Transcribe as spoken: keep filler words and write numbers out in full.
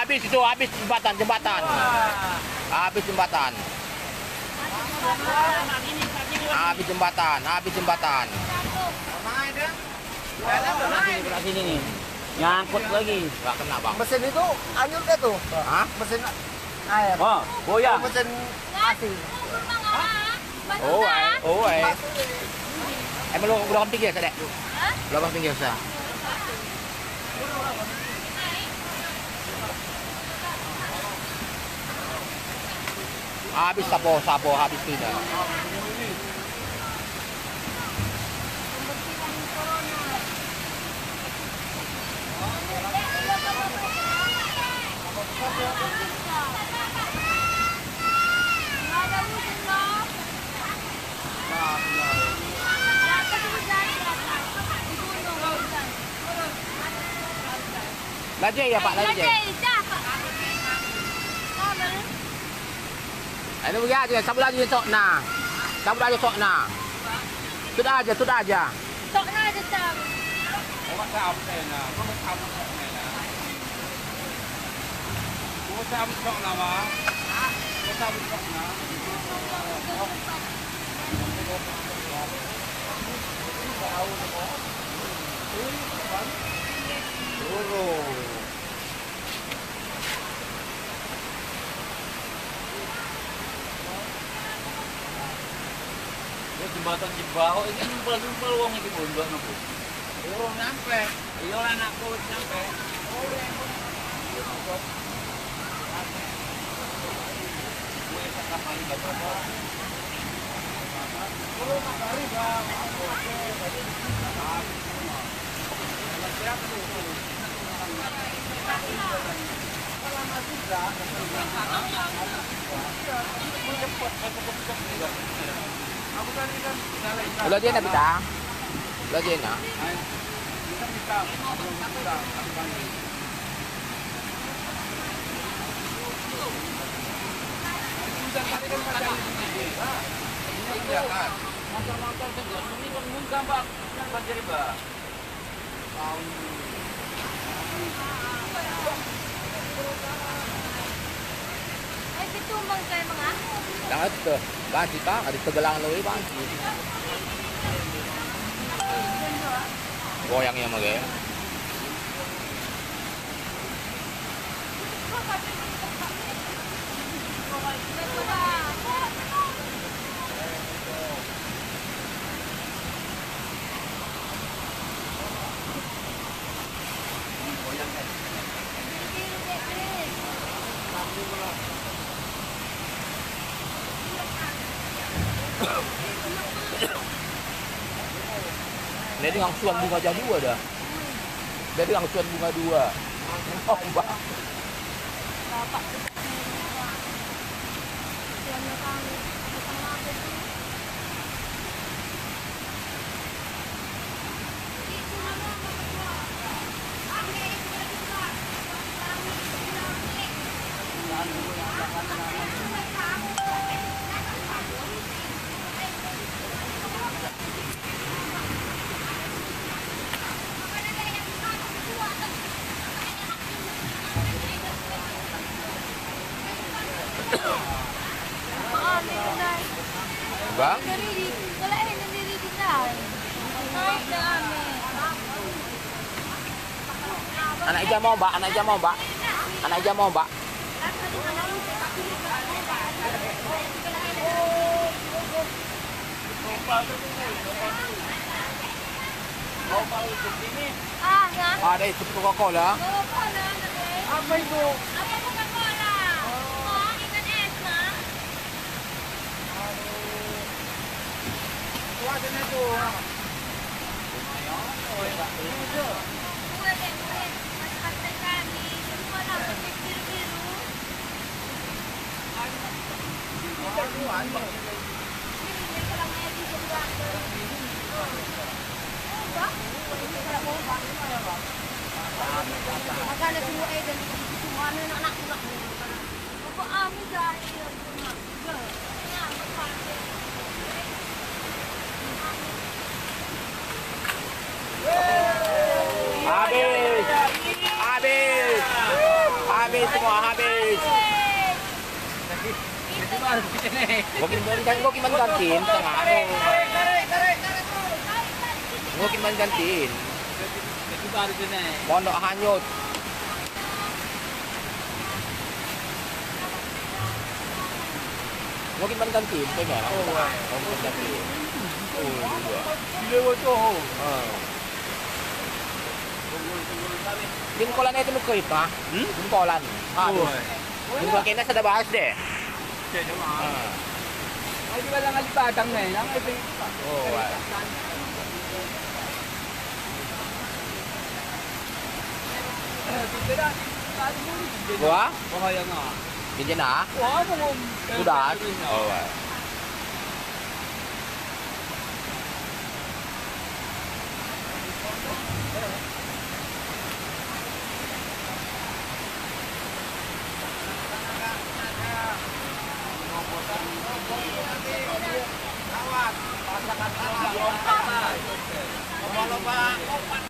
Habis itu, habis jembatan, jembatan. Habis jembatan. Habis jembatan, habis jembatan. Sini, sini nih. Nyangkut lagi. Nggak kena, Bang. Mesin itu anyur deh tuh. Hah? Mesin air. Oh, goyang. Mesin A C. Oh, ai, oh, ai. Emang lu udah pinggir, Dek? Hah? Udah pinggir, sa. Habis sapo, sapo, habis tidak. Lajai ya, Pak, lajai. Lajai, dah, Pak. Ayo, bagi aja, cabut aja cokna. Cabut aja cokna. Tut aja, tut aja. Cokna aja, cabut. Mau cabut saya, nah. Mau cabut cokna, nah. Mau cabut cokna, Bang. Mau cabut cokna. Turun. Ya, jembatan Jebao ini numpal-numpal wong iki, Bun, dua nopo. Urung nyampe. Iya lah, anakku, wis nyampe. Ula jena bita. Ula jena. Motor-motor tuh, ini kan mun gampang, kan banjir, Mbak. Jangan tuh, banci, Pak, ada tegelang lagi, banci. Goyangnya mage. Jadi ngangsuan bunga jah dua dah. Jadi ngangsuan bunga dua. Oh, Mbak. Bang? Anak ija mau, Mbak, anak ija mau, Mbak. Anak ija mau, Mbak. Ah, ya. Ada itu Coca-Cola. Coca-Cola, ada. Apa itu? Ada Coca-Cola. Oh, ikan es, Mak. Aduh. Kuatnya tuh. Lumayan, oh, ya, Pak. Iya. Buat yang duit, pas-pasan kami, semua lah pakai biru-biru. Habis. Habis. Habis. Enggo kin man, enggo kin man gantin, tengah. Enggo kin man gantin. Pondok Hanyut. Enggo kin man gantin, pe merah. Oh, enggo kin man gantin. Oh, dua. Dilewat tuh. Ah. Kin kolan itu nuker itu, ah? Hmm? Kin kolan. Aduh. Oh, iya. Kin kolan kena sada bahas deh. Cek, Bang. Ah. Lagi balang ali batang nih, yang itu. Oh, wah. Gua? Bahaya nggak? Di jena? Wah, mau. Udah. Oh, wah.